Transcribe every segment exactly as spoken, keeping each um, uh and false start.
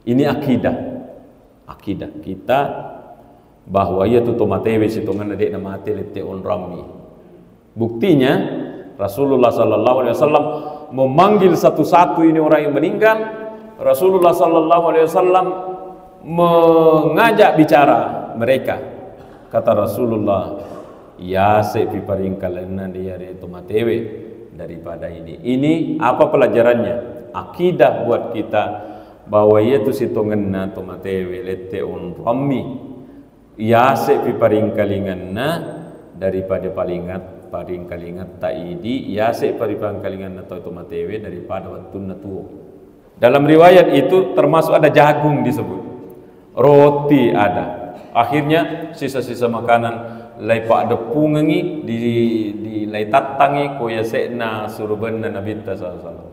Ini akidah. Akidah kita bahwa iya tu to matewe sitongenna de'na mate lette onrammi. Buktinya, Rasulullah sallallahu alaihi wasallam memanggil satu-satu ini orang yang meninggal. Rasulullah sallallahu alaihi wasallam mengajak bicara mereka. Kata Rasulullah, "Yase'pi paringkalinganna iyaro to matewe daripada ini." Ini apa pelajarannya? Akidah buat kita bahwa iya tu sitongenna to matewe lette onrammi. Yase'pi paringkalinganna daripada palingat, paringkalingatta idi, yase' paringkalinganna tau to matewe daripada wettunna tuo. Dalam riwayat itu termasuk ada jagung disebut. Roti ada. Akhirnya sisa-sisa makanan lai paddeppungengi di, di lai tattangi ko yase'na surubenna Nabitta sallallahu alaihi wasallam.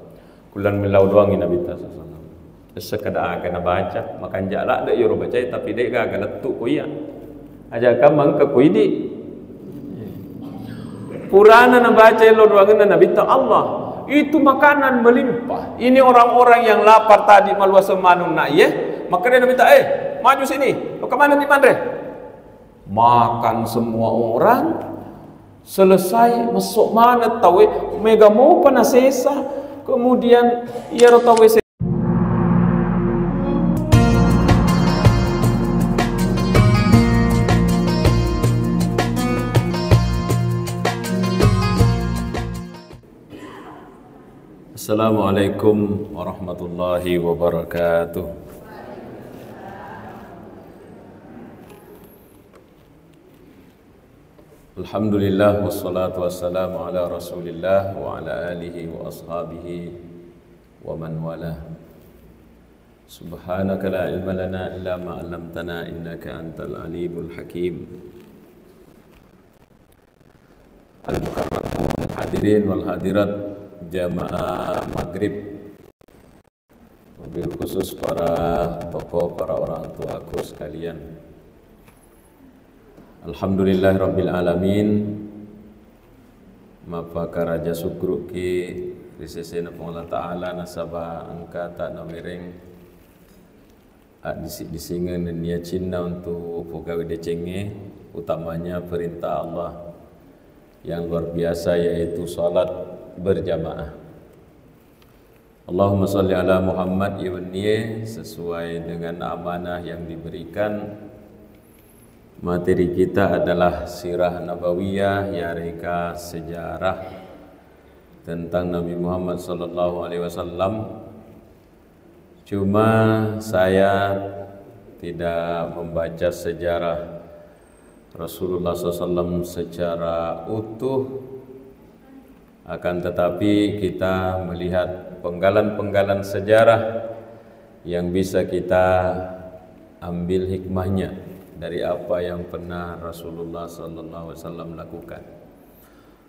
Kulan millau doangi Nabitta sallallahu alaihi wasallam. Sekada aga nabaca, makanja ladde iyaro bacae, tapi de' gaga lettu ko iya. Aja kamma engka ko idi. Purana nabaca elo doangenna Nabitta, Allah, itu makanan melimpah. Ini orang-orang yang lapar tadi maluaseng manunna iye, makkeda Nabitta, "Eh, maju sini, lo kemana ni manre?" Makan semua orang, selesai, messo maneng tauwe, mega mopa nasesa, kemudian iyaro tauwe se- Assalamualaikum warahmatullahi wabarakatuh. Alhamdulillah, wassalatu wassalamu ala Rasulillah wa ala alihi wa ashabihi wa man walah. Subhanaka la ilma lana illa ma 'allamtana innaka antal alimul hakim. Al-mukarramun, hadirin wal hadirat, jamaah maghrib, wabil khusus para tokoh, para orang tuaku sekalian. Alhamdulillahirabbil alamin. Mappakaraja sukkuruki ri sesena Puang Allah Ta'ala nasaba engkata nawereng addisi-disingeng nennia cinna untuk pegawai decengnge, utamanya perintah Allah yang luar biasa, yaitu salat berjamaah. Allahumma salli ala Muhammad, iya wennie sesuai dengan amanah yang diberikan. Materi kita adalah sirah nabawiyah, yarega sejarah tentang Nabi Muhammad sallallahu alaihi wasallam. Cuma saya tidak membaca sejarah Rasulullah sallallahu alaihi wasallam secara utuh, akan tetapi kita melihat penggalan-penggalan sejarah yang bisa kita ambil hikmahnya dari apa yang pernah Rasulullah sallallahu alaihi wasallam lakukan.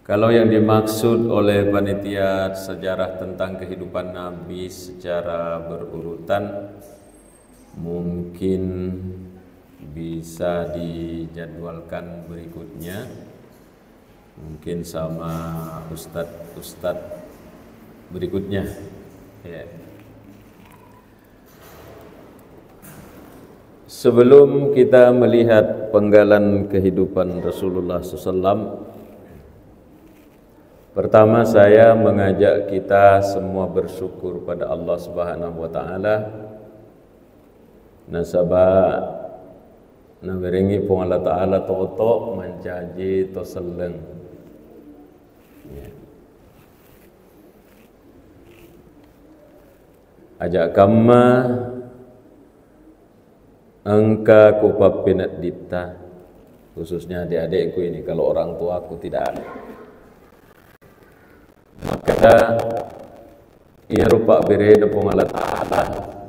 Kalau yang dimaksud oleh panitia sejarah tentang kehidupan Nabi secara berurutan, mungkin bisa dijadwalkan berikutnya, mungkin sama ustadz-ustadz berikutnya. Ya. Sebelum kita melihat penggalan kehidupan Rasulullah sallallahu alaihi wasallam, pertama saya mengajak kita semua bersyukur pada Allah Subhanahu wa Ta'ala, nasaba nawerengngi Puang Allah Ta'ala toto mancaji to selleng. Ya. Aja kamma engka ku pappenedditta, khususnya adik-adikku ini, kalau orang tuaku tidak ada. Makkeda, iyaro pabberena Puang Allah Ta'ala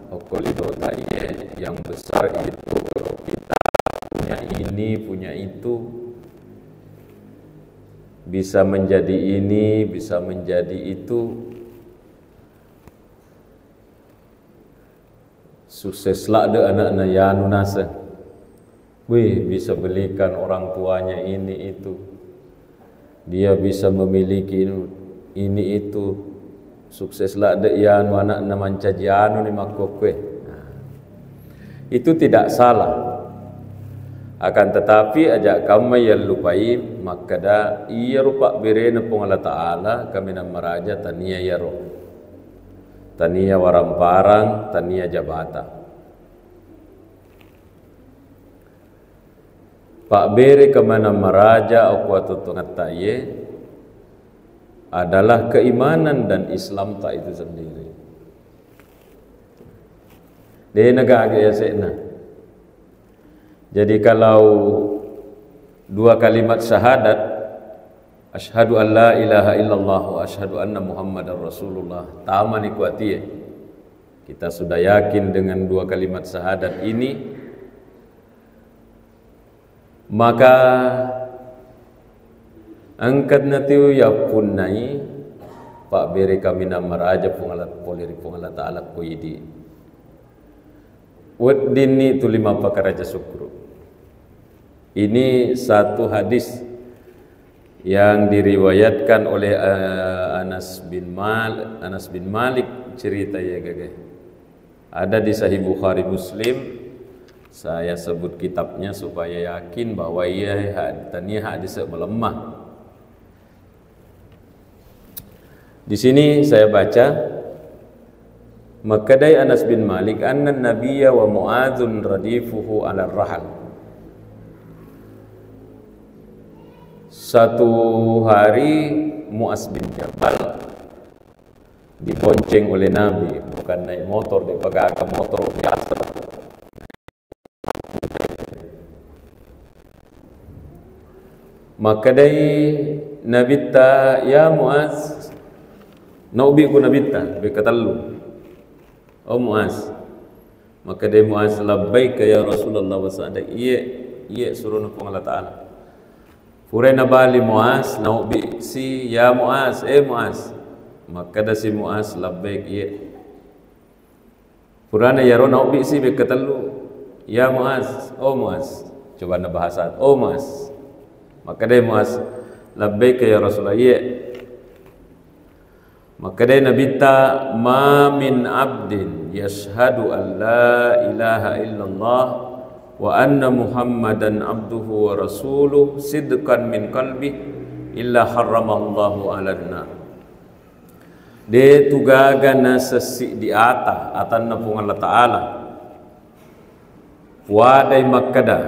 okko lino taiye yang besar itu, kalau kita punya ini, punya itu, bisa menjadi ini, bisa menjadi itu. Sukses ladde anakna yanu naseng. Wih, bisa belikan orang tuanya ini itu. Dia bisa memiliki ini itu. Sukses ladde yanu anakna mancaji anu ni makkokkue. Nah. Itu tidak salah. Akan tetapi, aja kamma yallupai makkeda, iyaro pabberena Puang Allah Ta'ala, kaminang maraja, tania iyaro. Tania waramparang, tania jabata. Pabbere kaminang maraja okko atuo-tuongetta iye adalah keimanan dan Islamta itu sendiri. De' na gaga yase'na. Jadi, kalau dua kalimat syahadat, asyhadu an la ilaha illallah wa asyhadu anna Muhammadar Rasulullah, tamani ku atie. Kita sudah yakin dengan dua kalimat syahadat ini, maka engkana tiu yappunnai pabbere kaminang maraja Puang Allah, pole ri Puang Allah Ta'ala ko idi. Weddinni tuli mappakaraja sukkuru. Ini satu hadis yang diriwayatkan oleh, eh, Anas bin Mal-, Anas bin Malik cerita ya gaga. Ada di Sahih Bukhari Muslim, saya sebut kitabnya supaya yakin bahwa ia ha-, tania hadis melemah. Di sini saya baca, makkedai Anas bin Malik, "Anna Nabiyya wa Mu'adzun radifuhu ala rahal." Satu hari Mu'az bin Jabal dibonceng oleh Nabi, bukan naik motor, de' pa gaga motor biasa. Makkedai Nabitta, "Ya Muaz," naobbi ku Nabitta, bekka tellu. "Oh Muaz." Makkedai Muaz, "Labbaika ya Rasulullah wa sa'daik." Iye, iye surona Puang Allah Ta'ala. Purai nabali Muaz, naobbi si, "Ya Muaz, eh Muaz." Makkeda si Muaz, "Labbaik, iye." Purana iyaro naobbi si bekka tellu, "Ya Muaz, oh Muaz." Coba na bahasa, "Oh Muaz." Makkedai Muaz, "Labbaika ya Rasulullah, iye." Makkedai Nabitta, "Ma min abdin yashhadu an la ilaha illallah wa anna Muhammadan abduhu wa rasuluh sidqan min qalbih illa harramallahu 'alan nar." De' tu gaga nasessiddi ata, atanna Puang Allah Ta'ala. Puadai makkeda,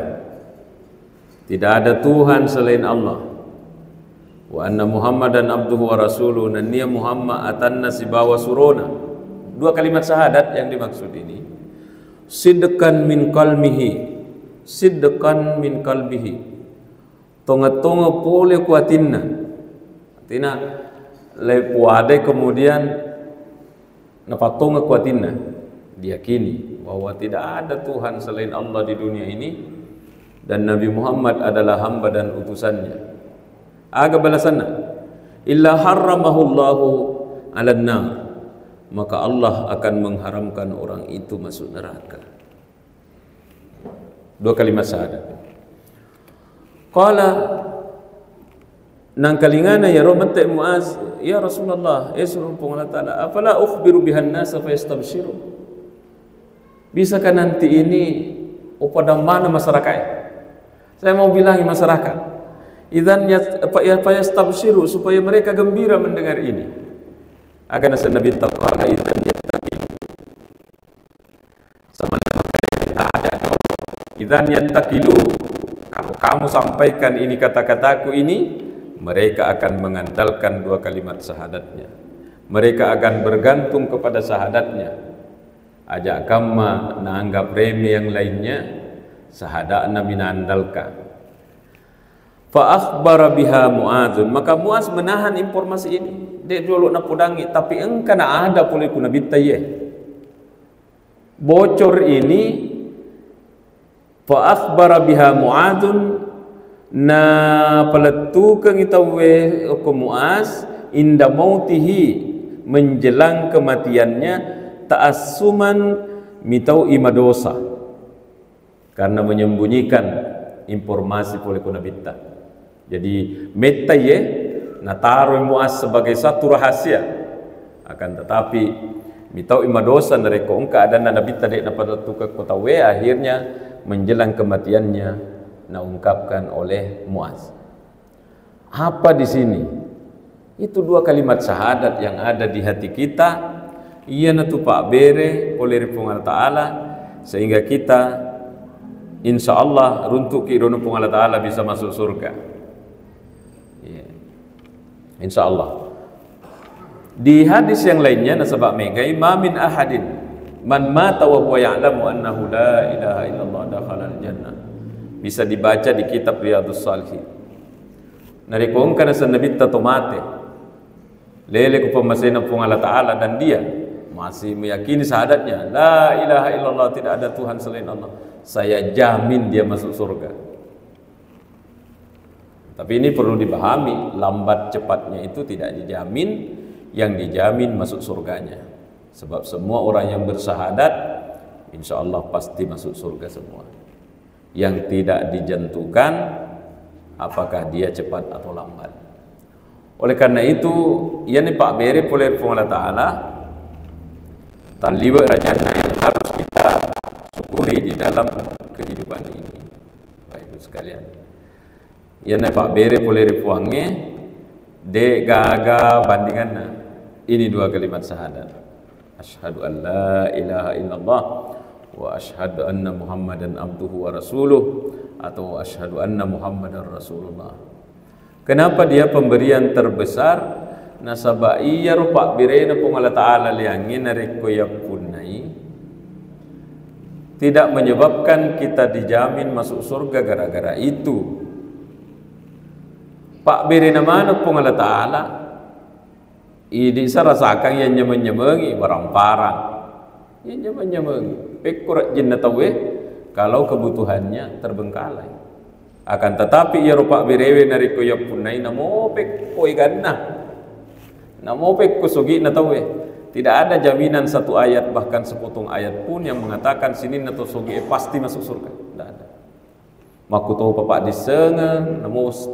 tidak ada Tuhan selain Allah. Wa anna Muhammadan abduhu wa rasuluh, nennia Muhammad atanna sibawa surona. Dua kalimat syahadat yang dimaksud ini. Sidqan min qalbihi. Sidqan min qalbihi. Tonge-tonge pole ku atinna. Artinya, le puadai kemudian napattonge ku atinna. Diyakini bahwa tidak ada Tuhan selain Allah di dunia ini dan Nabi Muhammad adalah hamba dan utusannya. Aga balasanna? "Illa harramahullahu 'alan nar." Maka Allah akan mengharamkan orang itu masuk neraka. Dua kalimat syahadat. Qala, nangkalingana iyaro mette Muaz, "Ya Rasulullah, eh surona Puang Allah Ta'ala, afala ukhbiru bihan nasa fayastabshiru?" Bisakah nanti ini upada mana masyarakat? Saya mau bilangi masyarakat. Idzan yat-, fa-, ya, fayastabshiru, supaya mereka gembira mendengar ini. Akan Nabi Ta'ala, idzan yattaqi. Sama ada. Idzan yattakilu, kalau kamu sampaikan ini kata-kataku ini, mereka akan mengandalkan dua kalimat syahadatnya. Mereka akan bergantung kepada syahadatnya. Aja kamma naanggap remeh yang lainnya, syahadatna minandalkan. Fa akhbara biha Mu'adzun, maka Muaz menahan informasi ini. De' jolo napodangi, tapi engka na ada pole ku Nabitta iye. Bocor ini, fa akhbara biha Mu'adzun, napalettukengngi tauwe ko Muaz, inda mautihi, menjelang kematiannya, ta'assuman, mitau'i madosa. Karena menyembunyikan informasi pole ko Nabitta. Jadi, metta iye nataroi Muaz sebagai satu rahasia. Akan tetapi, Mitau i madosa narekko engka adanna Nabitta de' napalettukekko tauwe, akhirnya menjelang kematiannya naungkapkan oleh Muaz. Apa di sini? Itu dua kalimat syahadat yang ada di hati kita, iyanatu pabbere pole ri Puang Allah Ta'ala, sehingga kita insya Allah runtuki ri oloanna Puang Allah Ta'ala bisa masuk surga. Iya. Insya Allah. Di hadis yang lainnya, nasaba megai, "Ma min ahadin man mata wa huwa ya'lamu annahu la ilaha illallah dakhalal jannah." Bisa dibaca di kitab Riyadhus Shalihin. Narekko engka naseng Nabitta to mate, lele ku pammasena Puang Allah Ta'ala dan dia masih meyakini syahadatnya, "La ilaha illallah, tidak ada Tuhan selain Allah, saya jamin dia masuk surga." Tapi ini perlu dipahami, lambat cepatnya itu tidak dijamin, yang dijamin masuk surganya. Sebab semua orang yang bersyahadat, insya Allah pasti masuk surga semua. Yang tidak ditentukan apakah dia cepat atau lambat. Oleh karena itu, iyani pabbere pole ri Puang Allah Ta'ala, talliwe' rajanna yang harus kita syukuri di dalam kehidupan ini. Bapak Ibu sekalian, iyana pabbere pole ri Puangnge, de' gaga bandinganna. Ini dua kalimat syahadat. Asyhadu an la ilaha illallah wa asyhadu anna Muhammadan abduhu wa rasuluh, atau asyhadu anna Muhammadan Rasulullah. Kenapa dia pemberian terbesar? Nasaba iyaro pabberena Puang Allah Ta'ala liangnge narekko yappunnai, tidak menyebabkan kita dijamin masuk surga gara-gara itu. Pabberena maneng Puang Allah Ta'ala, idi sarasakang yang nyameng-nyamengi, barang-barang. Yang nyameng-nyamengi. Pekko rajinna tauwe, kalau kebutuhannya terbengkalai. Akan tetapi, iyaro pabberewe narekko yappunnai, namo pekko eganna. Namo pekko sogi'na tauwe. Tidak ada jaminan satu ayat, bahkan sepotong ayat pun yang mengatakan sininna to sogi'e pasti masuk surga. Tidak ada. Makkutopa paddissengeng, namo s-,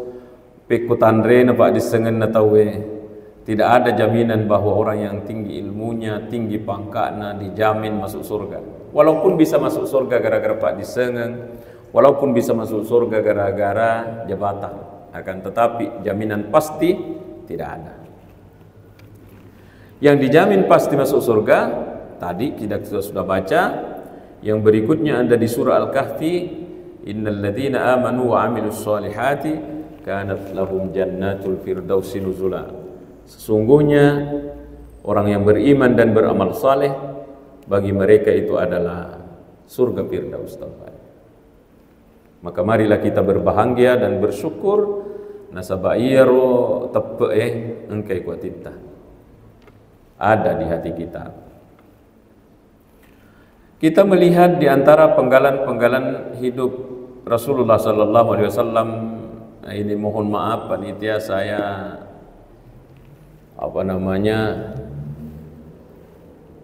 pekko tanrena paddissengenna tauwe. Tidak ada jaminan bahwa orang yang tinggi ilmunya, tinggi pangkatna dijamin masuk surga. Walaupun bisa masuk surga gara-gara paddissengeng, walaupun bisa masuk surga gara-gara jabatan, akan tetapi jaminan pasti tidak ada. Yang dijamin pasti masuk surga, tadi kita sudah, sudah baca. Yang berikutnya ada di surah Al-Kahfi, "Innal ladzina amanu wa amilus solihati kanat lahum jannatul firdausi nuzula." Sesungguhnya orang yang beriman dan beramal saleh, bagi mereka itu adalah surga Firdaus tempat. Maka marilah kita berbahagia dan bersyukur, nasaba iyaro teppe'e engkai ku atitta. Ada di hati kita. Kita melihat di antara penggalan-penggalan hidup Rasulullah sallallahu alaihi wasallam, ini mohon maaf panitia, saya, apa namanya,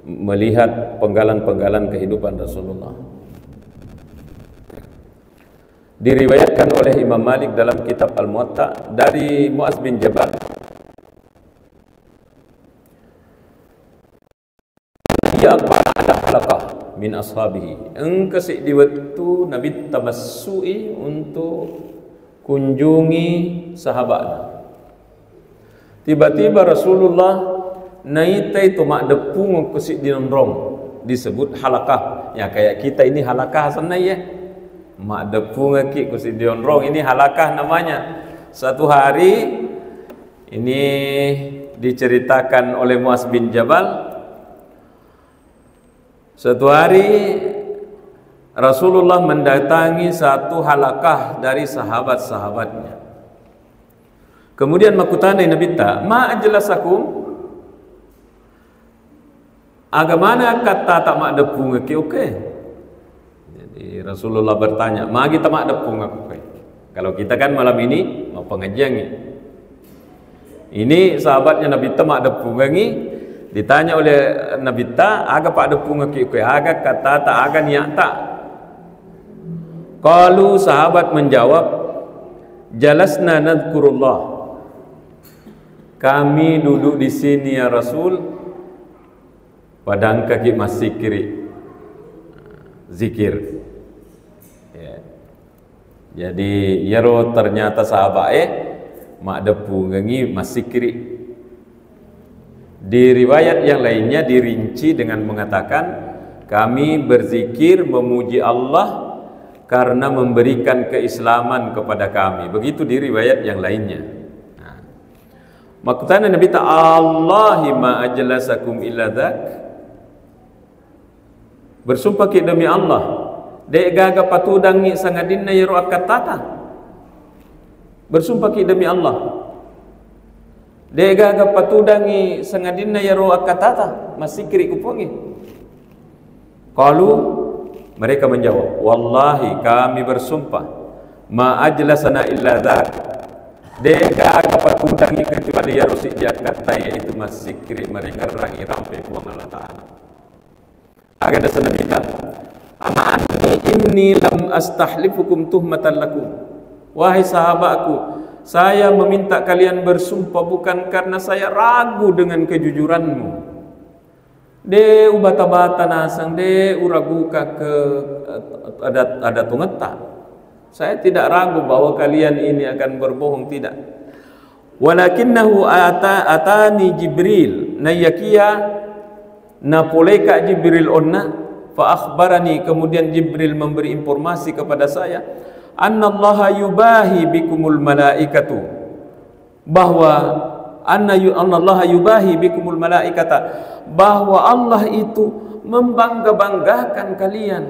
melihat penggalan-penggalan kehidupan Rasulullah. Diriwayatkan oleh Imam Malik dalam kitab Al-Muwatta dari Muaz bin Jabal. Ia aqbala ala halaqah min ashabihi. Engka seddi wettu Nabitta massu'i untuk kunjungi sahabatna. Tiba-tiba Rasulullah naitai to maddeppungeng ko siddi onrong, disebut halakah. Ya, kayak kita ini halakah asenna, ya. Maddeppungekki ko siddi onrong, ini halakah namanya. Satu hari ini diceritakan oleh Muaz bin Jabal, suatu hari Rasulullah mendatangi satu halakah dari sahabat-sahabatnya. Kemudian makkutanai Nabitta, "Ma ajlasakum?" Aga maneng akkattata maddeppungekki okkoe? Jadi Rasulullah bertanya, "Magi tamaddeppungekko okkoe?" Kalau kita kan malam ini mau pengajian, ya. Ini sahabatnya Nabitta maddeppungengi, ditanya oleh Nabitta, "Aga paddeppungekki okkoe? Aga kattata, aga niatta?" Qalu, sahabat menjawab, "Jalasna nadzkurullah." Kami duduk di sini, ya Rasul, Padangkaki massikiri, zikir. Ya. Jadi, iyaro ternyata sahabat e maddeppungengi massikiri. Di riwayat yang lainnya dirinci dengan mengatakan, "Kami berzikir memuji Allah karena memberikan keislaman kepada kami." Begitu di riwayat yang lainnya. Nah. Makkutana Nabi ta, "Allahi ma ajlasakum illa dzak." Bersumpahki demi Allah, de' gaga patudangngi sangadinna iyaro akkattata. Bersumpahki demi Allah, de' gaga patudangngi sangadinna iyaro akkattata, massikiri kupongi. Qalu, mereka menjawab, "Wallahi, kami bersumpah, ma ajlasana illa dzak." De' gaga patudangngi kecuali iyaro sijjakkatta, yaitu massikiri mereka rangi rampe Puang Allah Ta'ala. Aga dasa Nabi ta, "Amma anni inni lam astahlifukum tuhmatan lakum." Wahai sahabatku, saya meminta kalian bersumpah bukan karena saya ragu dengan kejujuranmu. De' ubata-bata naseng, de' uraguka ke, eh, ada, ada tongetta. Saya tidak ragu bahwa kalian ini akan berbohong, tidak. Walakinnahu ata-, atani Jibril. Naiyakiya napoleika Jibril onna, fa akhbarani, kemudian Jibril memberi informasi kepada saya, annallaha yubahi bikumul malaikatu, bahwa anna yu-, annallaha yubahi bikumul malaikata, bahwa Allah itu membangga-banggakan kalian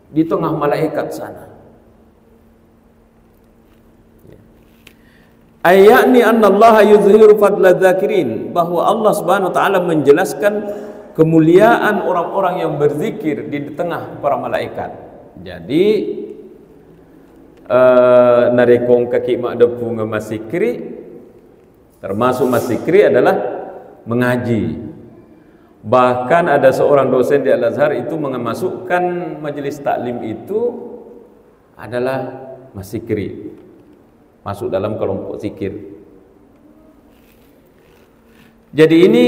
di tengah malaikat sana. Ay, yakni annallaha yuzhiru fadla dzakirin, bahwa Allah Subhanahu wa Ta'ala menjelaskan kemuliaan orang-orang yang berzikir di tengah para malaikat. Jadi, eh, narekko engkaki maddeppungeng massikiri, termasuk massikiri adalah mengaji. Bahkan ada seorang dosen di Al-Azhar itu memasukkan majelis taklim itu adalah massikiri, masuk dalam kelompok zikir. Jadi, ini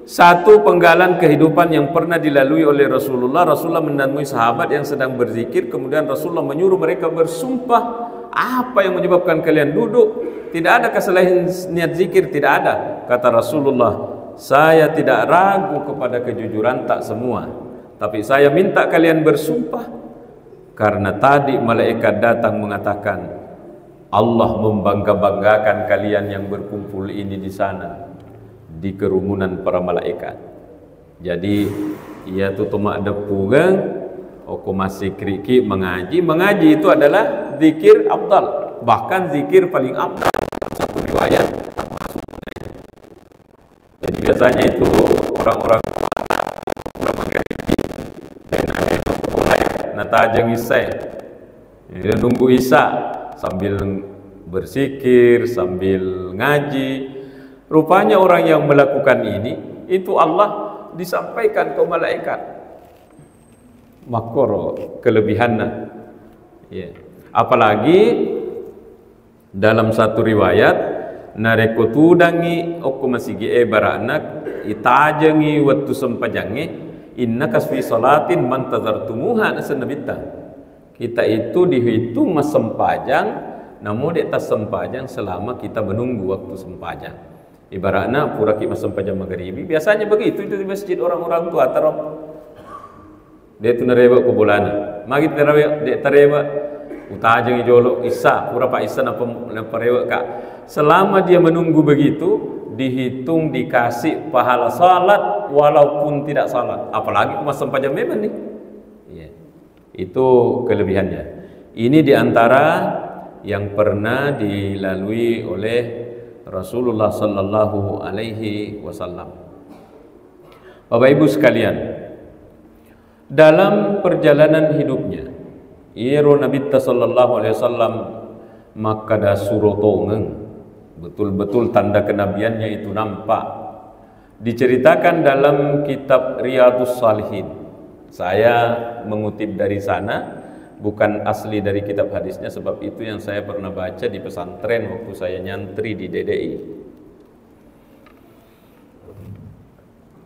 satu penggalan kehidupan yang pernah dilalui oleh Rasulullah. Rasulullah menemui sahabat yang sedang berzikir, kemudian Rasulullah menyuruh mereka bersumpah, "Apa yang menyebabkan kalian duduk? Tidak adakah selain niat zikir?" "Tidak ada." Kata Rasulullah, "Saya tidak ragu kepada kejujuran tak semua, tapi saya minta kalian bersumpah karena tadi malaikat datang mengatakan, 'Allah membangga-banggakan kalian yang berkumpul ini di sana, di kerumunan para malaikat.'" Jadi, iyatu to maddeppungeng, okko massikiriki mengaji. Mengaji itu adalah zikir afdal, bahkan zikir paling afdal. Satu riwayat, jadi, biasanya itu orang-orang tua, orang mengaji, natajeng isya. Dia nunggu isya sambil berzikir, sambil ngaji. Rupanya orang yang melakukan ini, itu Allah disampaikan ke malaikat. Makkoro kelebihanna. Ya. Apalagi dalam satu riwayat, narekko tudangngi okko masigi e bara'na, itajengi wettu sempajangnge, "Innaka fi salatin mantazartumuha," naseng Nabitta. Kita itu dihitung massempajang, namun de' tassempajang selama kita menunggu waktu sempajang. Ibaratnya puraki massempajang magaribi, biasanya begitu itu di masjid orang-orang tua, taro. De' tu narewe' ko bolana. Magi tarewe', de' tarewe', utajengi jolo isya, pura pa isya napa, naparewe' ka. Selama dia menunggu begitu, dihitung dikasih pahala salat walaupun tidak salat. Apalagi ko massempajang memang nih. Iya. Itu kelebihannya. Ini diantara yang pernah dilalui oleh Rasulullah sallallahu alaihi wasallam. Bapak Ibu sekalian, dalam perjalanan hidupnya, iyaro Nabitta sallallahu alaihi wasallam makkada suro tongeng, betul-betul tanda kenabiannya itu nampak. Diceritakan dalam kitab Riyadhus Shalihin. Saya mengutip dari sana, bukan asli dari kitab hadisnya, sebab itu yang saya pernah baca di pesantren waktu saya nyantri di D D I.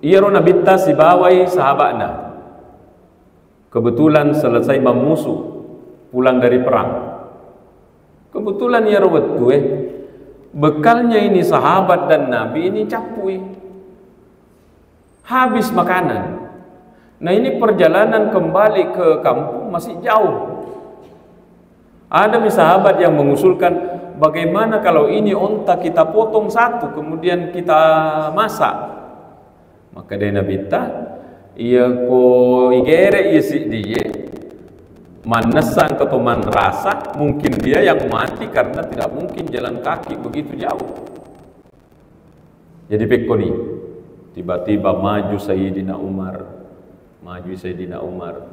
Iyaro Nabitta sibawai sahaba'na kebetulan selesai mammusu, pulang dari perang. Kebetulan iyaro wettue, bekalnya ini sahabat dan Nabi ini cappui. Habis makanan. Nah, ini perjalanan kembali ke kampung masih jauh. Ada mi sahabat yang mengusulkan, "Bagaimana kalau ini onta kita potong satu, kemudian kita masak?" Makkedai Nabitta, "Iya ko igere iya siddie, mannessa engka to manrasa, mungkin dia yang mati karena tidak mungkin jalan kaki begitu jauh." Jadi pekkoni, tiba-tiba maju Sayyidina Umar. Maju Sayyidina Umar.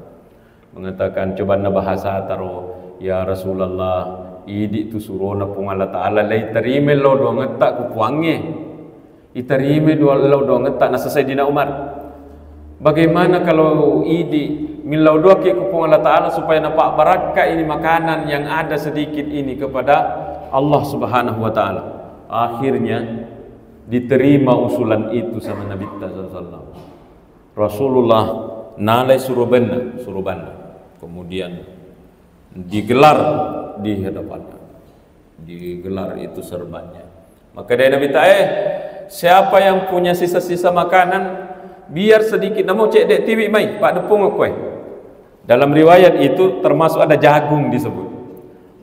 Mengatakan, cobanna bahasa taro, "Ya Rasulullah, idi tu surona Puang Allah Ta'ala, lai terima lao doangetta ku Puangnge." Iterima lao doangetta, nasa Sayyidina Umar. Bagaimana kalau idi millau doa ke ku Puang Allah Ta'ala supaya napabbarakka ini makanan yang ada sedikit ini kepada Allah Subhanahu wa Ta'ala. Akhirnya diterima usulan itu sama Nabi sallallahu alaihi wasallam. Rasulullah nalai surubanna, surubanna. Kemudian digelar di hadapannya. Digelar itu serbannya. Maka dari Nabi ta, eh, siapa yang punya sisa-sisa makanan, biar sedikit namo cedde tiwi mai, Pak Depung koe. Dalam riwayat itu termasuk ada jagung disebut.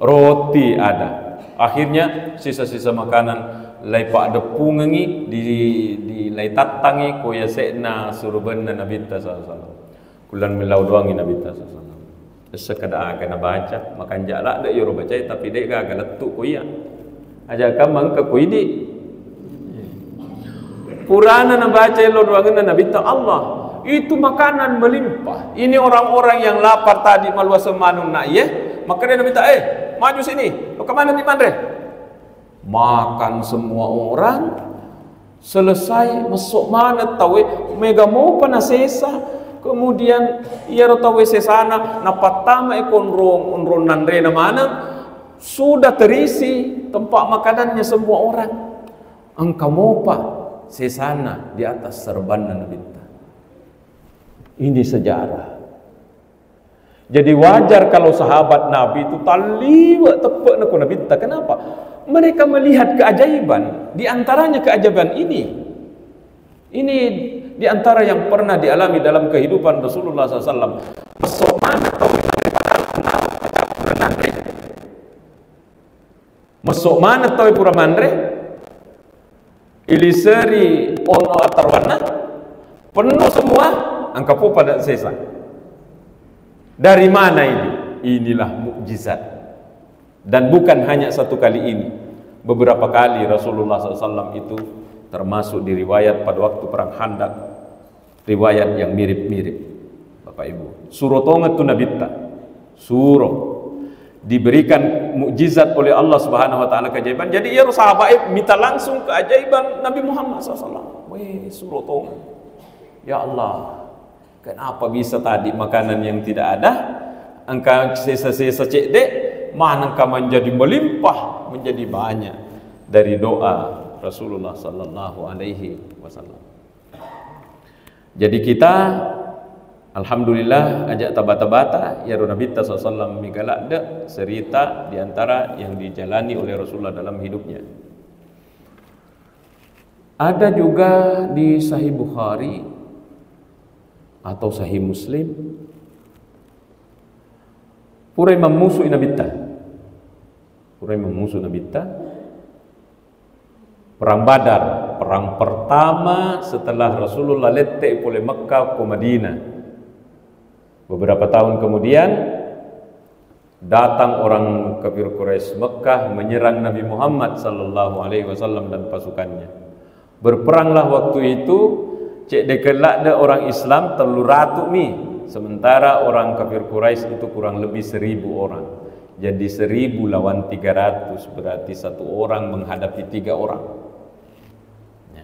Roti ada. Akhirnya sisa-sisa makanan lai paddepungengi di, di lai tattangi ko yase'na surubenna Nabitta sallallahu alaihi wasallam. Kulan millau doangi Nabitta sallallahu alaihi wasallam. Essa kada aga nabaca, makanja ladde yoro bacai tapi de gaga lettu ko iya. Aja kamma engka ko idi. Purana nabaca lo doangenna Nabitta Allah. Itu makanan melimpah. Ini orang-orang yang lapar tadi maluaseng manunna iye. Maka dia Nabitta, eh, maju sini. Lo kemana ni manre? Makan semua orang, selesai, messo maneng tauwe, mega mopa nasesa, kemudian iyaro tauwe sesana napattama e konrong, onrong nanrena maneng, sudah terisi tempat makanannya semua orang. Engka mopa sesana di atas serbanna Nabitta. Ini sejarah. Jadi wajar kalau sahabat Nabi itu talliwe teppe'na ko Nabitta. Kenapa? Mereka melihat keajaiban. Di antaranya keajaiban ini. Ini di antara yang pernah dialami dalam kehidupan Rasulullah sallallahu alaihi wasallam. Messo maneng tau messo maneng tau pura manre. Iliseri ono attaroanna, penuh semua, engka po pada sesa. Dari mana ini? Inilah mukjizat. Dan bukan hanya satu kali ini. Beberapa kali Rasulullah sallallahu alaihi wasallam itu termasuk di riwayat pada waktu perang Khandaq. Riwayat yang mirip-mirip, Bapak Ibu. Suro tongeng tu Nabitta. Suro. Diberikan mukjizat oleh Allah Subhanahu wa Ta'ala, keajaiban. Jadi, iyaro sahabat e mita langsung keajaiban Nabi Muhammad sallallahu alaihi wasallam. Weh, suro tongeng. Ya Allah, kenapa bisa tadi makanan yang tidak ada? Engka sesa-sesa cedde, mana engka menjadi melimpah, menjadi banyak dari doa Rasulullah sallallahu alaihi wasallam. Jadi kita, alhamdulillah, aja tabata-bata, iyaro Nabitta sallallahu alaihi wasallam mega ladde cerita di antara yang dijalani oleh Rasulullah dalam hidupnya. Ada juga di Sahih Bukhari atau Sahih Muslim, purai mammusu Nabitta. Purai mammusu Nabitta. Perang Badar, perang pertama setelah Rasulullah lette pole Mekah ke Madinah. Beberapa tahun kemudian, datang orang kafir Quraisy Mekah menyerang Nabi Muhammad sallallahu alaihi wasallam dan pasukannya. Berperanglah waktu itu, cedde ladde orang Islam tellu ratu mi, sementara orang kafir Quraisy itu kurang lebih seribu orang. Jadi seribu lawan tiga ratus, berarti satu orang menghadapi tiga orang. Ya.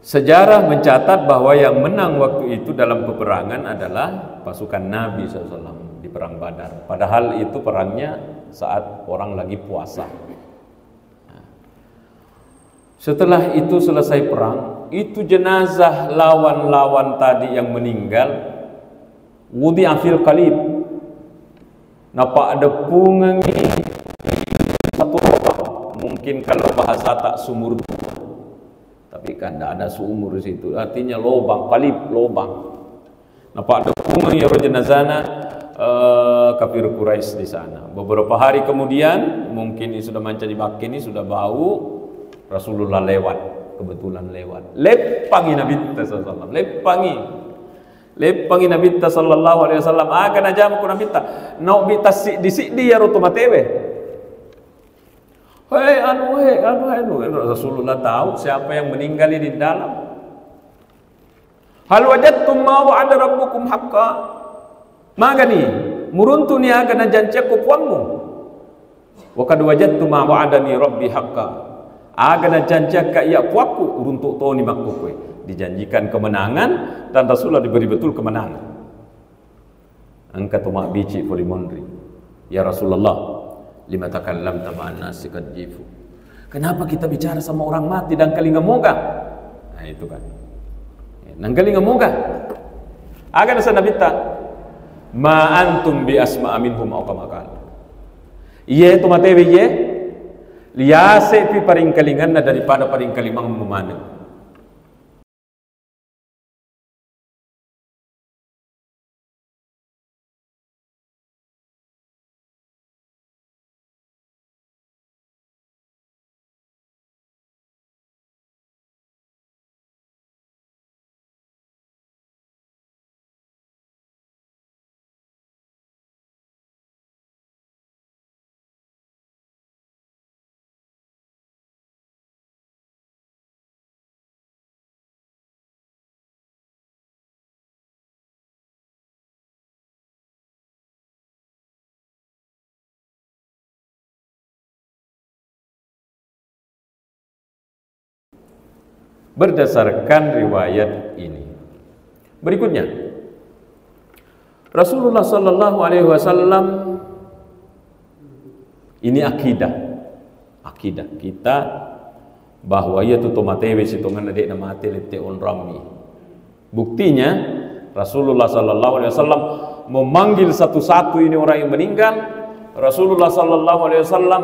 Sejarah mencatat bahwa yang menang waktu itu dalam peperangan adalah pasukan Nabi sallallahu alaihi wasallam di Perang Badar. Padahal itu perangnya saat orang lagi puasa. Setelah itu selesai perang, Itu jenazah lawan-lawan tadi yang meninggal, wudi'a fil qalib. Napaddeppungengngi satu lobang. Mungkin kalau bahasa tak sumur dua. Tapi kan tidak ada sumur di situ. Artinya lobang, qalib, lobang. Napaddeppungengngi iyaro jenazana, eh, kafir Quraisy di sana. Beberapa hari kemudian, mungkin ini sudah mancaji bakke ini, sudah bau, Rasulullah lewat, kebetulan lewat. Leppangi Nabitta sallallahu alaihi wasallam, leppangi. Leppangi Nabitta sallallahu alaihi wasallam. Aga najama ku Nabitta? Naobbi tassiddi-siddi iyaro to matewe. Hei, anu, hei, anu, hei, anu. Rasulullah tahu siapa yang meninggal ini di dalam. Hal wajadtum ma wa'ada rabbukum haqqa? Magani, muruntuni aga najanciakko puammu? Wa qad wajadtu ma wa'adani rabbi haqqa. Aga najanciakka iya puakku, uruntu toni makkukue. Dijanjikan kemenangan dan Rasulullah diberi betul kemenangan. Engka to mabbici pole monri, "Ya Rasulullah, lima takallamta ma'an nasi qad jifu?" Kenapa kita bicara sama orang mati dan kalinga moga? Nah, itu kan. Nang kalinga moga. Aga nasa Nabitta? "Ma antum bi asma'a minhum," au kama qala. Iye to matewe iye, liyase'pi paringkalinganna daripada paringkalingammu maneng. Berdasarkan riwayat ini. Berikutnya, Rasulullah sallallahu alaihi wasallam, ini akidah. Akidah kita bahwa iya tu to matewe sitongenna de' namate lette onrammi. Buktinya, Rasulullah sallallahu alaihi wasallam memanggil satu-satu ini orang yang meninggal. Rasulullah sallallahu alaihi wasallam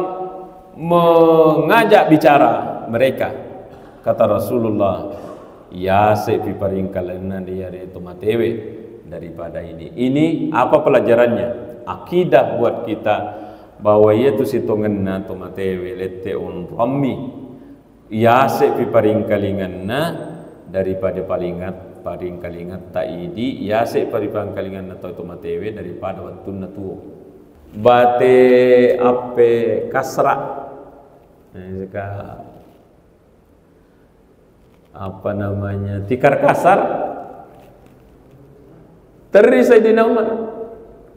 mengajak bicara mereka. Kata Rasulullah, "Yase'pi paringkalinganna iyaro to matewe daripada ini." Ini apa pelajarannya? Akidah buat kita bahwa iya tu sitongenna to matewe lette onrammi. Yase'pi paringkalinganna daripada palingat, paringkalingatta idi, yase'pi paringkalinganna to, to matewe daripada wettunna tuo. Bate appe kasra. Nah, seka-, apa namanya, tikar kasar. Terri Sayyidina Umar.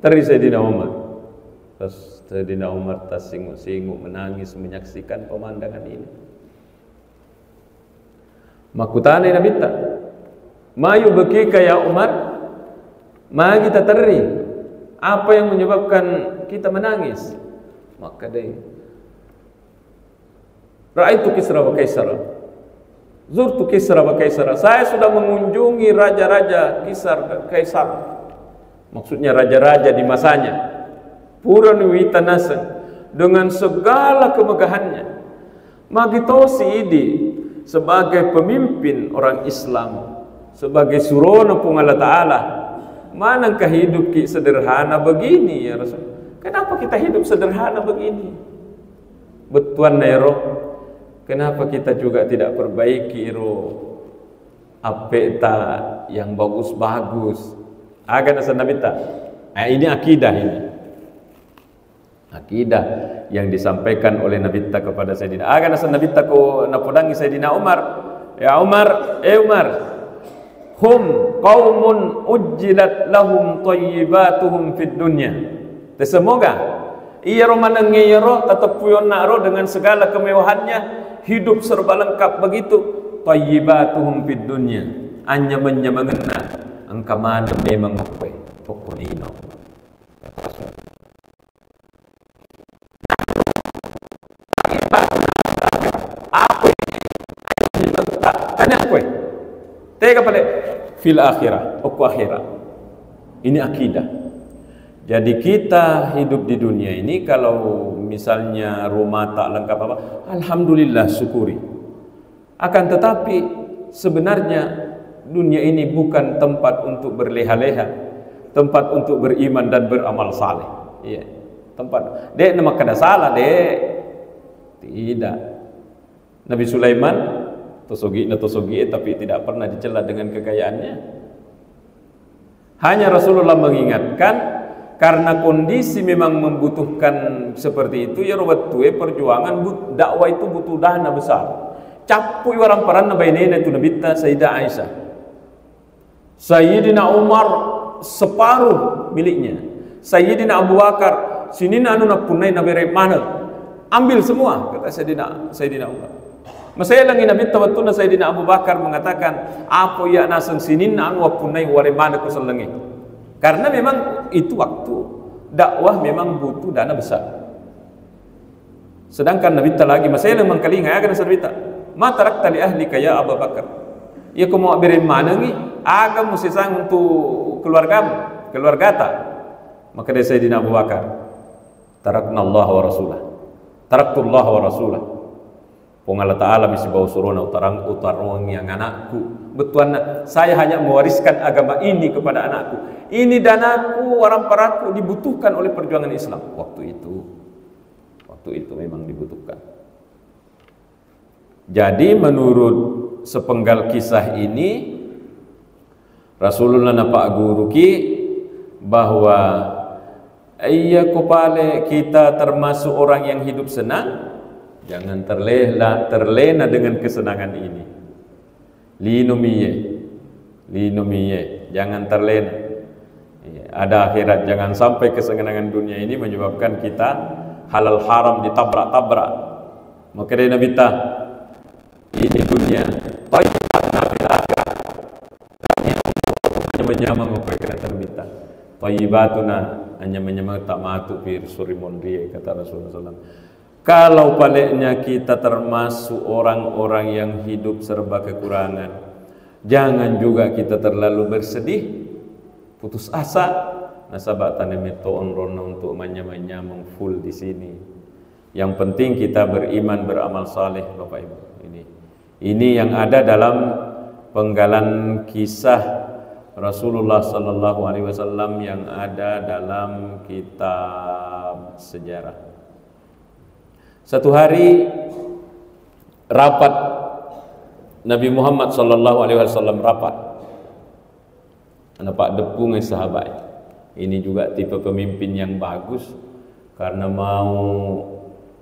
Terri Sayyidina Umar. Terus Sayyidina Umar tersingu-singu menangis menyaksikan pemandangan ini. Makkutanai Nabitta, "Ma yubkika ya Umar? Magi taterri? Apa yang menyebabkan kita menangis?" Makkedai, "Ra'aitu Kisra wa Kaisara. Zurtu Kisra wa Kaisara." Saya sudah mengunjungi raja-raja Kisar dan Kaisar. Maksudnya raja-raja di masanya. Purani uwita naseng dengan segala kemegahannya. Magi tosi idi sebagai pemimpin orang Islam, sebagai surona Puang Allah Ta'ala, manengka hidupki sederhana begini, ya Rasul? Kenapa kita hidup sederhana begini? Bettuanna ero, kenapa kita juga tidak perbaiki ero appeta yang bagus-bagus? Aga nasa Nabitta? Eh, ini akidah ini. Akidah yang disampaikan oleh Nabitta kepada Sayyidina. Aga nasa Nabitta ko napodangi Sayyidina Umar, "Ya Umar, eh Umar, hum qaumun ujjilat lahum thayyibatuhum fid dunya." Te semoga iyaro manengnge iyaro tateppuyonna ro dengan segala kemewahannya, hidup serba lengkap begitu, thayyibatuhum fid dunya, anyameng-nyamengenna engka maneng memeng okkoe, okko lino. Apa? Tanya koe. Fil akhirah, okko akhirat. Ini akidah. Jadi kita hidup di dunia ini, kalau misalnya rumah tak lengkap apa, alhamdulillah, syukuri. Akan tetapi, sebenarnya dunia ini bukan tempat untuk berleha-leha, tempat untuk beriman dan beramal saleh. Iya, tempat. Dek, nama kada salah, dek. Tidak. Nabi Sulaiman, tosogi'na tosogi'e, tapi tidak pernah dicela dengan kekayaannya. Hanya Rasulullah mengingatkan, karena kondisi memang membutuhkan seperti itu, ya, wettue perjuangan but-, dakwah itu butuh dana besar. Cappui waramparanna bainena itu Nabitta Sayyidah Aisyah. Sayyidina Umar separuh miliknya. Sayyidina Abu Bakar, sininna anu nappunnai nabere maneng. Ambil semua, kata Sayyidina, Sayyidina Umar. Maselengi Nabitta wettunna Sayyidina Abu Bakar mengatakan, "Apa iya naseng sininna anu wappunnai ware maneng kusellengi." Karena memang itu waktu dakwah memang butuh dana besar. Sedangkan Nabitta lagi maseleng mengkalinga, aga naseng Nabitta, "Ma tarakta li ahlika ya Abu Bakar?" Iya ko mau bere manengi, aga musisang untuk keluargamu, keluargata? Maka dari Sayyidina Abu Bakar, "Tarakna Allah wa rasulah. Taraktu Allah wa rasulah." Puang Allah Ta'ala misi bau surona utarang, utarongi yang anakku. Bettuanna, saya hanya mewariskan agama ini kepada anakku. Ini danaku, waramparaku dibutuhkan oleh perjuangan Islam. Waktu itu, waktu itu memang dibutuhkan. Jadi menurut sepenggal kisah ini, Rasulullah napagguruki bahwa iya ko pale kita termasuk orang yang hidup senang, jangan terlena, terlena dengan kesenangan ini. Lino miye, lino miye, jangan terlena. Iya, ada akhirat, jangan sampai kesenangan dunia ini menyebabkan kita halal haram ditabrak-tabrak. Maka dari Nabi ta, ini dunia, thayyibun fil akhirah. Hanya menyamang apa yang kata Nabi ta. Thayyibatuna, hanya menyamang tak matu pir suri mondrie, kata Rasulullah sallallahu alaihi wasallam. Kalau paleknya kita termasuk orang-orang yang hidup serba kekurangan, jangan juga kita terlalu bersedih, putus asa. Nasaba tane metto onronna untuk manyamang-nyamang full di sini. Yang penting kita beriman, beramal saleh, Bapak Ibu. Ini, ini yang ada dalam penggalan kisah Rasulullah sallallahu alaihi wasallam yang ada dalam kitab sejarah. Satu hari rapat, Nabi Muhammad sallallahu alaihi wasallam rapat. Napagdeppungi sahabat. Ini juga tipe pemimpin yang bagus, karena mau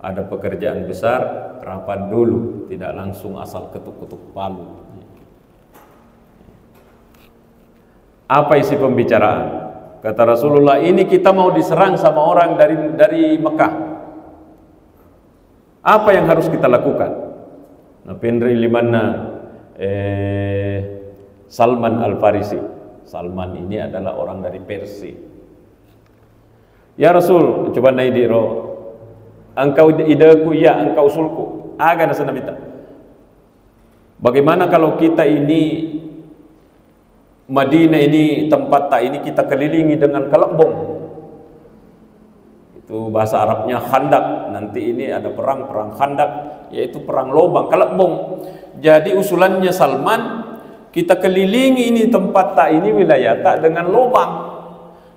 ada pekerjaan besar, rapat dulu, tidak langsung asal ketuk-ketuk palu. Apa isi pembicaraan? Kata Rasulullah, "Ini kita mau diserang sama orang dari, dari Mekah. Apa yang harus kita lakukan?" Nah, penri limanna, eh, Salman Al-Farisi. Salman ini adalah orang dari Persia. "Ya Rasul," coba naidi ro, "engkau ideku, iya, engkau usulku." Aga naseng Nabitta, "Bagaimana kalau kita ini, Madinah ini, tempatta ini kita kelilingi dengan kalebbong?" Itu bahasa Arabnya khandak. Nanti ini ada perang, perang khandak, yaitu perang lobang, kalebbong. Jadi usulannya Salman, kita kelilingi ini tempatta ini, wilayata dengan lobang.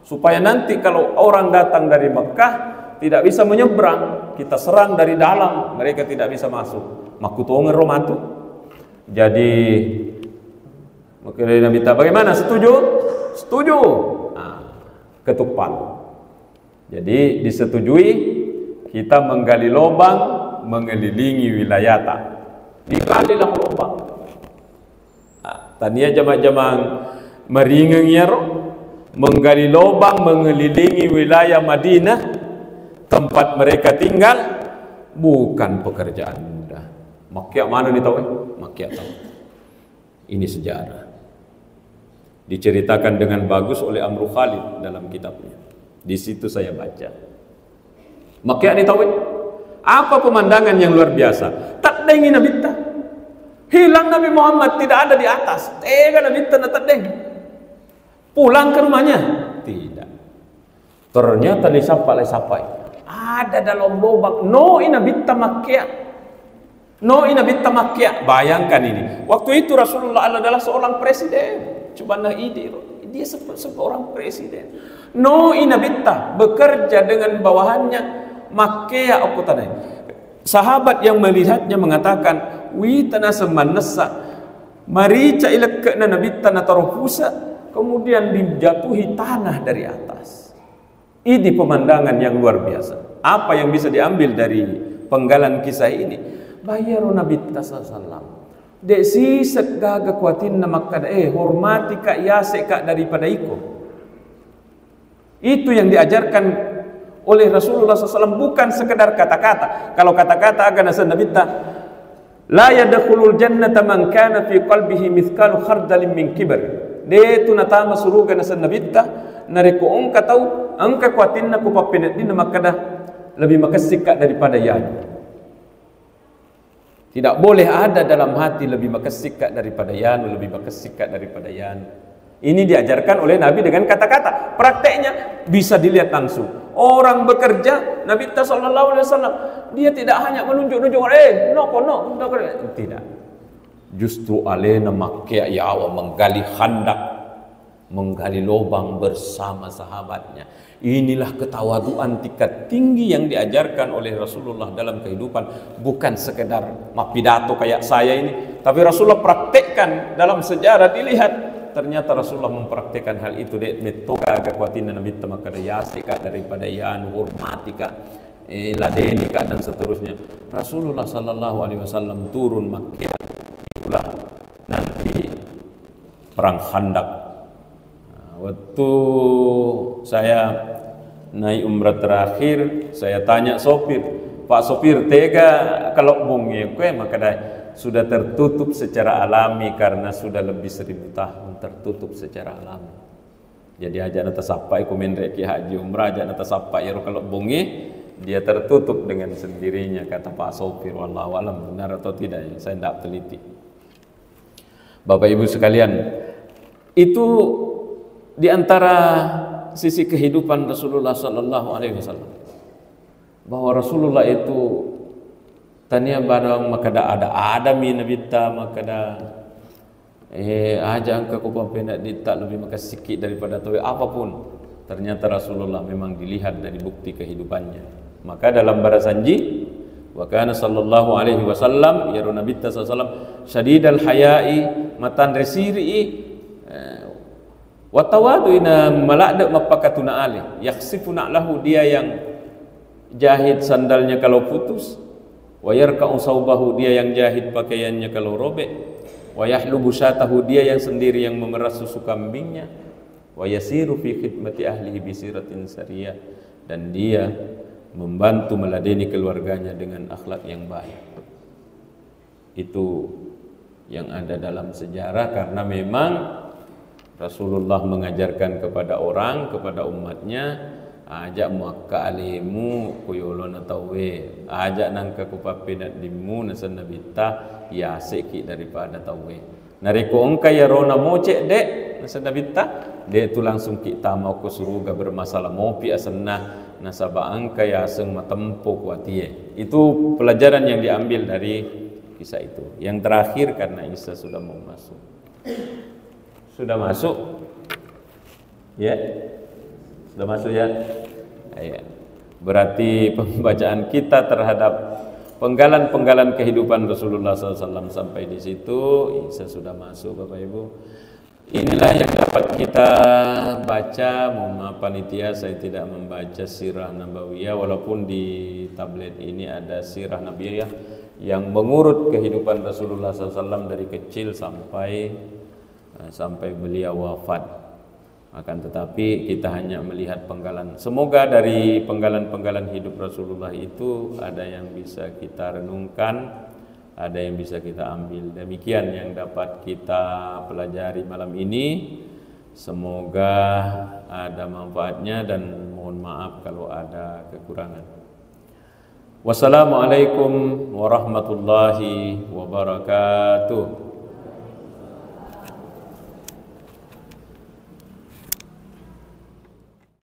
Supaya nanti kalau orang datang dari Mekah, tidak bisa menyeberang, kita serang dari dalam, mereka tidak bisa masuk. Makkutongeng ro matu. Jadi, maka dari Nabitta, "Bagaimana? Setuju?" "Setuju." Nah, ketuk palu. Jadi, disetujui kita menggali lobang mengelilingi wilayata. Digalilah lobang. Nah, tania jama-jamang maringeng iyaro, menggali lobang mengelilingi wilayah Madinah, tempat mereka tinggal, bukan pekerjaan mudah. Makkia maneng ni tau, eh? Makkia tau. Ini sejarah. Diceritakan dengan bagus oleh Amru Khalid dalam kitabnya. Di situ saya baca. Makanya ni tau, apa pemandangan yang luar biasa? Teddengi Nabitta. Hilang Nabi Muhammad, tidak ada di atas. Tega Nabitta na teddeng. Pulang ke rumahnya? Tidak. Ternyata disapa, disapa. Ada dalam lubang. No i Nabitta makkea. No i Nabitta makkea. Bayangkan ini. Waktu itu Rasulullah adalah seorang presiden. Coba na idi, dia se-, seorang presiden. No i Nabitta bekerja dengan bawahannya, makkea okko tanai. Sahabat yang melihatnya mengatakan, wita naseng mannessa, marica ilekke'na Nabitta nataro pusa, kemudian dijatuhi tanah dari atas. Ini pemandangan yang luar biasa. Apa yang bisa diambil dari penggalan kisah ini? Bayaro Nabitta sallallahu alaihi wasallam. De' sisek gaga kuatinna makkada, eh, hormati ka, yase ka daripada iko. Itu yang diajarkan oleh Rasulullah sallallahu alaihi wasallam, bukan sekedar kata-kata. Kalau kata-kata aga naseng Nabitta, la yadkhulul jannata man kana fi qalbihi mithqalu khardalin min kibar. De' tu natama suruga naseng Nabitta, narekko engka tau, engka kuatinna ku pappeneddinna makkada, lebih makessika daripada yanu. Tidak boleh ada dalam hati lebih makessika daripada yanu, lebih makessika daripada yanu. Ini diajarkan oleh Nabi dengan kata-kata. Prakteknya bisa dilihat langsung. Orang bekerja, Nabitta sallallahu alaihi wasallam, dia tidak hanya menunjuk-nunjuk, eh, no, kono, no, kono. Tidak. Justru alena makkea yawa menggali khandak, menggali lubang bersama sahabatnya. Inilah ketawaduan tingkat tinggi yang diajarkan oleh Rasulullah dalam kehidupan, bukan sekedar mappidato kayak saya ini, tapi Rasulullah praktekkan dalam sejarah, dilihat. Ternyata Rasulullah mempraktekkan hal itu, de' metto gaga kuatinna Nabitta makkada, yase ka daripada yanu, hormati ka, eh, ladeni ka, dan seterusnya. Rasulullah sallallahu alaihi wasallam turun makkea, itulah nanti perang Khandaq. Nah, waktu saya naik umrah terakhir, saya tanya sopir, "Pak sopir, tega kalobbongnge?" Kue makkada, "Sudah tertutup secara alami karena sudah lebih seribu tahun tertutup secara alami." Jadi aja' natasappai ko menre' ki haji umrah, aja' natasappai ero kalobbongnge, dia tertutup dengan sendirinya, kata Pak sopir. Wallahu alam benar atau tidak, ya, saya tidak teliti. Bapak Ibu sekalian, itu di antara sisi kehidupan Rasulullah sallallahu alaihi wasallam, bahwa Rasulullah itu tania barang makkada ada-adami Nabitta, makkada, eh, aja' engka ko pappeneddinta lebih makessiki daripada tauwe, apapun. Ternyata Rasulullah memang dilihat dari bukti kehidupannya. Maka dalam barasanji, wa kana sallallahu alaihi wasallam, iyaro Nabitta sallallahu alaihi wasallam, syadidal haya'i, matanre siri'i, eh, wa tawadu'ina, maladde' mappakatuna ale, yakhsifu na'lahu, dia yang jahit sandalnya kalau putus, wa yarka'u saubahu, dia yang jahit pakaiannya kalau robek, wa yahlubu syatahu, dia yang sendiri yang memerah susu kambingnya, wa yasiru fi khidmati ahlihi bisiratin sariyah, dan dia membantu meladeni keluarganya dengan akhlak yang baik. Itu yang ada dalam sejarah, karena memang Rasulullah mengajarkan kepada orang, kepada umatnya, aja' muakka alemu ko yolona tauwe, aja' nangka ko pappeneddimmu, naseng Nabitta, yaseki daripada tauwe. Narekko engka yarona moce', de', naseng Nabitta, de' tu langsung ki tama ko suruga, bermasalah mopi asenna, nasaba engka yaseng matempo kuatie. Itu pelajaran yang diambil dari kisah itu. Yang terakhir, karena Isa sudah mau masuk. Sudah masuk? Ya? Sudah masuk, ya? Ya. Berarti pembacaan kita terhadap penggalan-penggalan kehidupan Rasulullah sallallahu alaihi wasallam sampai di situ. Isa sudah masuk, Bapak Ibu. Inilah yang dapat kita baca. Mohon maaf panitia, saya tidak membaca sirah nabawiyah, walaupun di tablet ini ada sirah nabawiyah yang mengurut kehidupan Rasulullah sallallahu alaihi wasallam dari kecil sampai, eh, sampai beliau wafat. Akan tetapi, kita hanya melihat penggalan. Semoga dari penggalan-penggalan hidup Rasulullah itu ada yang bisa kita renungkan, ada yang bisa kita ambil. Demikian yang dapat kita pelajari malam ini. Semoga ada manfaatnya dan mohon maaf kalau ada kekurangan. Wassalamualaikum warahmatullahi wabarakatuh.